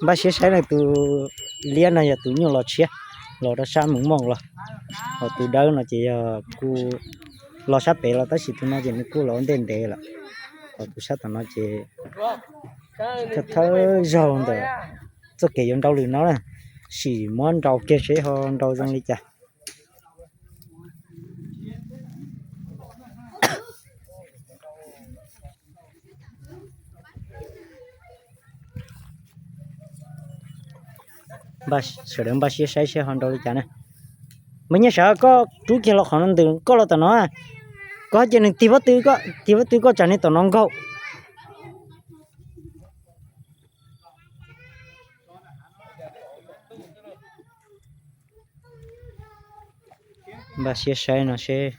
Npaj siab saib no, tus liab no yog tus nyuj los tshiab, los rau sab Moos Mooj los, ho tus dawb no ces yog kuj los sab pem los tab sis tus no ces nws kuj los ua ntej ntev lawm, ho tus sab tom no ces thawj thawj zaug ntawm txoj kev yuav nrau lwm no na, sim muab nrau kiag seb ho nrau zoo li cas. Sawv daws npaj siab saib seb ho nrau li cas na. Npawg Nyiaj Sawm, koj rub kiag los qhov no ntws koj los tom no, koj cia nws tig pob tw, tig pob tw koj tsam nws tom no nkaug. Npaj siab saib no seb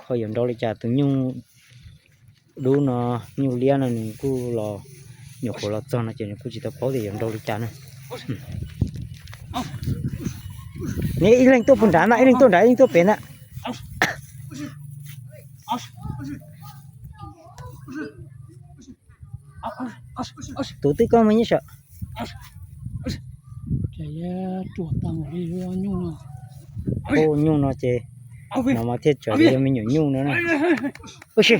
ho yuav nrau li cas, tus nyuj dub no, nyuj liab no nws kuj los nyuam qhuav los txog no ces nws kuj tsis tau paub tias yuav nrau li cas na. Neb ib leeg tuaj puag nrad ntag, ib leeg tuaj nrad, ib leeg tuaj pem ntag. Tus twg koj Npawg Nyiaj Sawm? Nyuj no ces no mas thiaj tsawv li yog me nyuam nyuj no na. Ua si,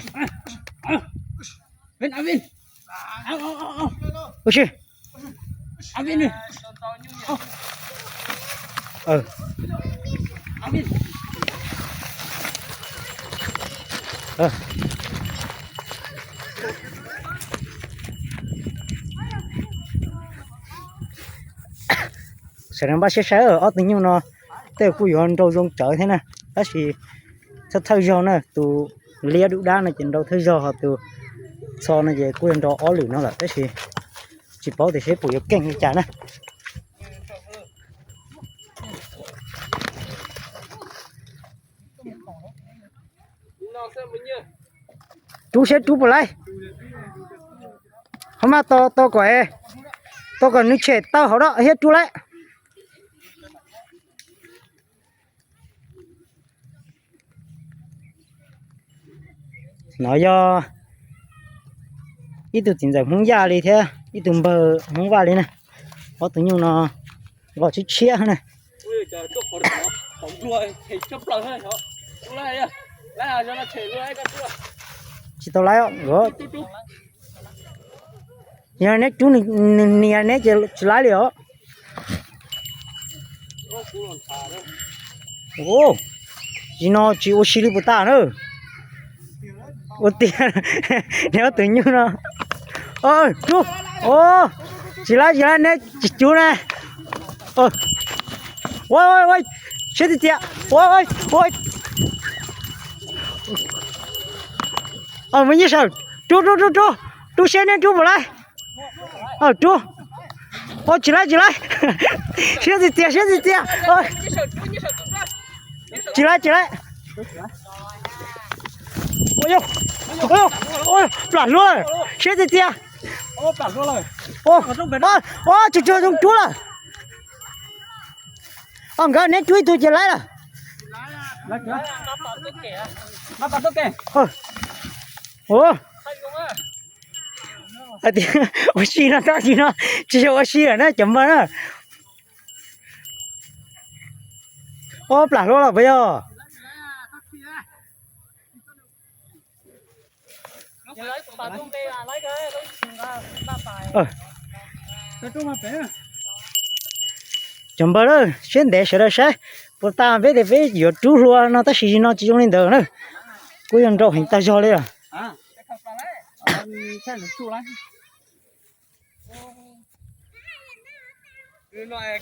ua si. Sawv daws npaj siab saib, ob tug nyuj no tej kuj yuav nrau zoo tsawv thiab na, tab sis thawj thawj zaug na, tus liab dub dab no ces nrau thawj zaug, ho tus txho no ces kuj yuav nrau ob lwm no lawm, tab sis tsis paub tias seb puas yuav keej li cas na. Rub seb rub puas laib. Ho mas tos, tos kom, tos kom nws tshem taw hauv dab thiab rub laib. No yog ib tug txiv ntxawm Hmoob Yaj li thiab ib tug npawg Hmoob Vaj li na. Ob tug nyuj no los tshiab tshiab na. Tsis tau laib os. Yog neb rub nws nias neb ces tsis laib li os. Ub, tsis no tsis ua si li puas tas na. Ua tiag, neb ob tug nyuj no. Rub, tsis laib tsis laib neb tsis rub na. Ua, siab tiag tiag. Ua, ua, Npawg Nyiaj Sawm, rub rub rub rub, rub seb neb rub puas laib. Rub, ua tsis laib tsis laib. Siab tiag tiag siab tiag tiag. Tsis laib tsis laib. Plam hluav lawm, siab tiag tiag. Ua tsuag tsuag zoo rub lawm. Os, nkawd neb rub ib tug ces laib lawm. Ua si no tab sis no tsis yog ua si lawm na cov npawg na. Ua plam hluav lawm puas yog? Cov npawg na, siab ntev sawv daws saib puas tas peb tias peb yuav rub hlua no tab sis no tsis zoo li ntawd na. Kuj yog nrau heev tag zog li os.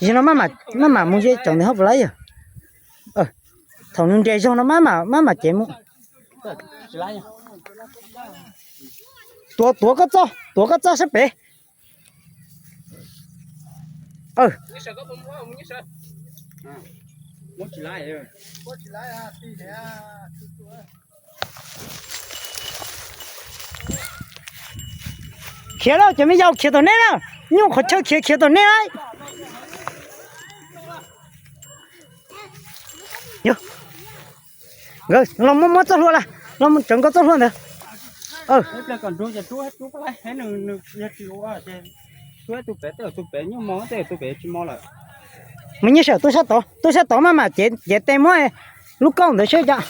Yog no maj mam mus ze tsaus ntawd ho puas laib yog? Thaum nws nres zog no maj mam cev mus. Tuav, tuav koj txoj, tuav koj txoj sab pem. Khiav lauj, cov me yaus khiav tom nej na, nyuj qhov chaw khiav khiav tom nej lauj. Nkawd los muab muab txoj hlua lawm, los tseev nkawd txoj hlua ntawd. Mus nyob sab tod, tuaj sab tod maj mam cev, cev tes muab lub kauj ntawd seb cas.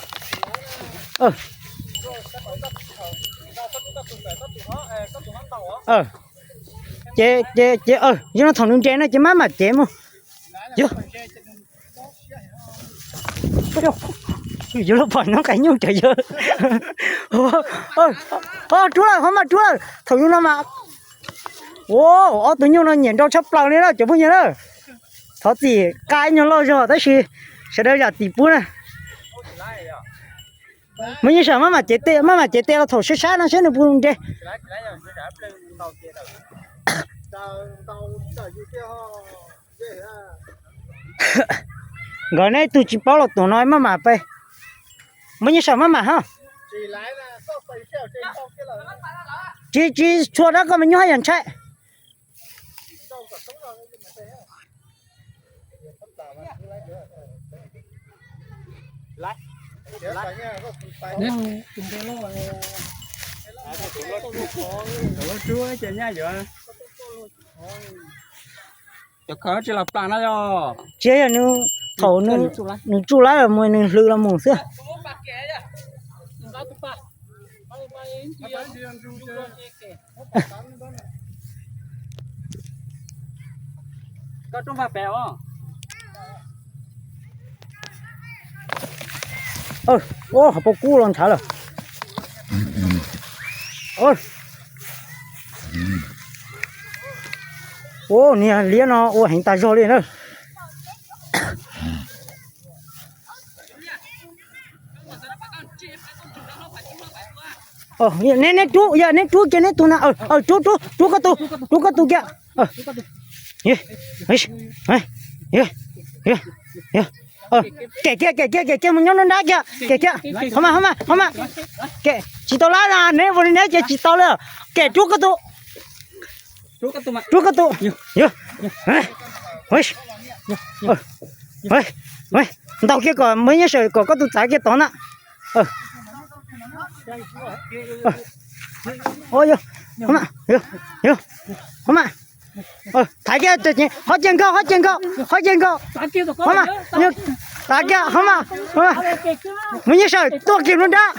Ces, ces, ces, yog no thaum nws nres no ces maj mam cev mus. Yog, yuav luag pom nyob qab nyuj cov yawg. Rub lawm, ho mas rub lawm thaum yus no mas. Ob tug nyuj no nyiam nrau tshaj plaws li na cov phooj ywg na. Thov txim qa ib nyuag loj zog tab sis sawv daws zam txim pub na. Muaj nyob sab, maj mam cev tes, maj mam cev tes los thaum sab sab no seb nws puas nres. Nkawd neb tug tsis paub los tuam no maj mam pais. Muaj nyob sab maj mam ho. Tsis, tsis tshua dab koj me nyuj haj yam ntshai. Cov khaws tsis los plam na yog. Tsis yog nws, thaum nws tsuj lawm mus nws hlwv los mus xwb. Ua hauv paus kub los ntshav lawm. Ua niag liab no ua heev tas zog li na. Neb, neb rub, yog neb rub kiag neb tus na, rub, rub, rub koj tus, rub koj tus kiag. Kem kiag, kem kiag, kem kiag mus nyob nruab nrab kiag, kem kiag. Ho mas, ho mas, ho mas. Kem tsis tau lawm na, neb ua li neb ces tsis tau li. Kem rub koj tus, rub koj tus. Ntaus kiag kom muaj nyob sab kom koj tus txav kiag tod na. Ho mas, thaiv kiag, ho ceg nkaus, ho ceg nkaus, ho ceg nkaus. Ho mas, thaiv kiag, ho mas, muaj nyob sab tuaj kiag nruab nrab.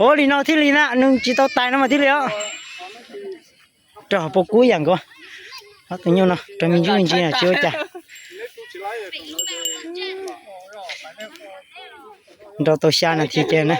Ua li no thiaj li na, nws tsis tau tais no mas thiaj li os. Rau hauv paus kub yam nkaus. Ob tug nyuj no rau me ntsis me ntsis na tsis ua cas. Nrau tau xya nas this ces na.